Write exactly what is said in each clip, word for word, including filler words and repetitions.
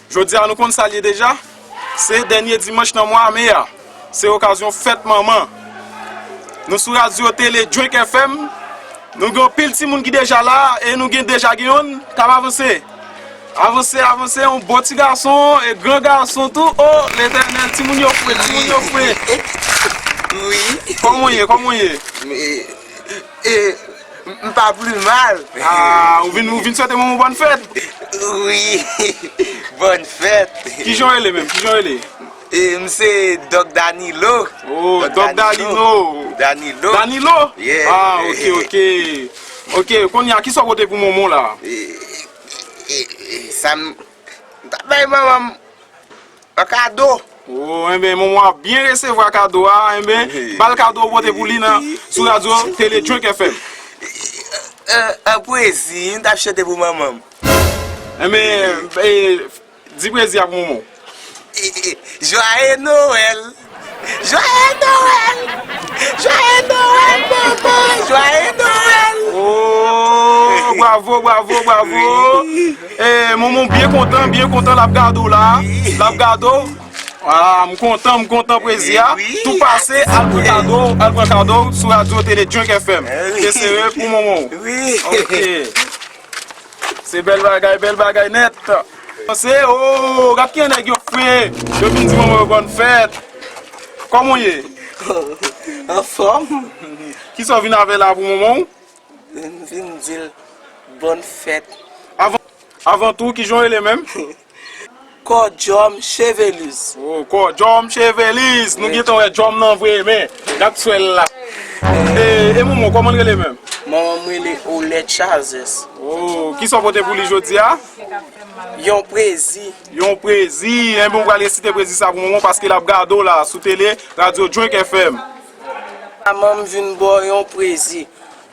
Jodi a nou konn sa l ye deja. Se dènye dimanch nan mwa me a. Se okazyon fèt manman. Nou sou radyo tele Drink F M. Nou gen anpil timoun ki deja la e nou gen deja gen yonn k ap avanse. Avanse, avanse, yon bon ti gason e gran gason tou. O Letènèl, timoun yo fre, timoun yo fre. Wi. Kòman w ye, kòman w ye? E, e, m pa pli mal. Ah, ou vin, ou vin swete manman w bòn fèt? Wi. Bòn fèt. Kijan w rele menm? Kijan w rele? E, m se Dòk Danilo. Oh, Dòk Danilo. Danilo. Danilo? Yeah. Ah, ok, ok. Ok, kounye a, kisa w pote pou manman w la? E, e, e, sa m, m ta bay manman m an kado. Oh, enben, manman w ap byen resevwa kado a, enben, ba l kado w pote pou li nan, sou radyo tele Drink F M. An, an pwezi, m t ap chante pou manman m. Enben, e, di pwezi a pou manman w. Joyeux Noël! Joyeux Noël! Joyeux Noël, manman! Joyeux Noël! Oh, bravo, bravo, bravo! E, manman w byen kontan, byen kontan, l ap gade w la. L ap gade w. Ah, m kontan, m kontan pwezi a. Wi. Tou pase, al pran kado, al pran kado sou radyo tele Drink F M. Wi. Te sere pou manman w. Wi. Ok. Se bèl bagay, bèl bagay nèt. Se, oh, gad kijan nèg yo fre. Yo vin di manman yo bòn fèt. Kòman w ye? Anfòm. Kisa w vin avè la pou manman w? M vin di l bòn fèt. Avan, avan tou, kijan w rele menm? Kò Djòm Cheveliz. Oh, Kò Djòm Cheveliz. Nou gentan wè Djòm nan vre, men n ap swè l la. E, e manman w, kòman l rele menm? Manman m rele Olèt Chazès. Oh, kisa w pote pou li jodi a? Yon pwezi. Yon pwezi. Enben, w pral resite pwezi sa pou manman w paske l ap gade w la sou tele, radyo Drink F M. Manman m vin ba w yon pwezi.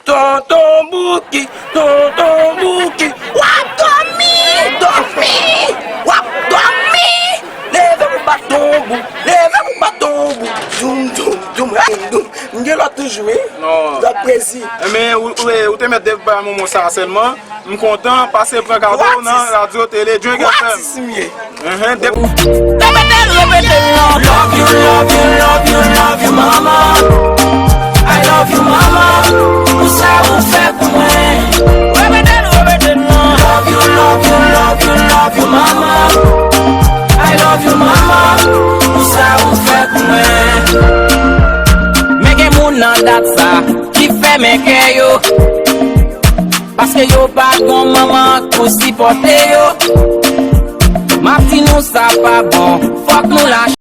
Tonton Bouki, Tonton Bouki, w ap dòmi, dòmi, w ap dòmi. Leve pou bat tonbou, leve pou bat tonbou. Doum, doum, doum, doum, doum. M gen lòt toujou, wi. Non. Lòt pwezi. Enben, ou, ou, ou te mèt depi bay manman sa sèlman. M kontan, pase pran kado nan radyo tele Drink F M. Gwo atis m ye. Enhen, de- Repete l, repete l non. Love you, love you, love you, love you, mama. I love you, mama. Pou sa ou fè pou mwen. Repete l, repete l non. Love you, love you, love you, love you, mama. I love you, mama. Pou sa ou fè pou mwen. Men gen moun nan dat sa ki fèmen kè yo. Paske yo pa gon manman pou sipòte yo. M ap di nou sa pa bon, fòk nou lach.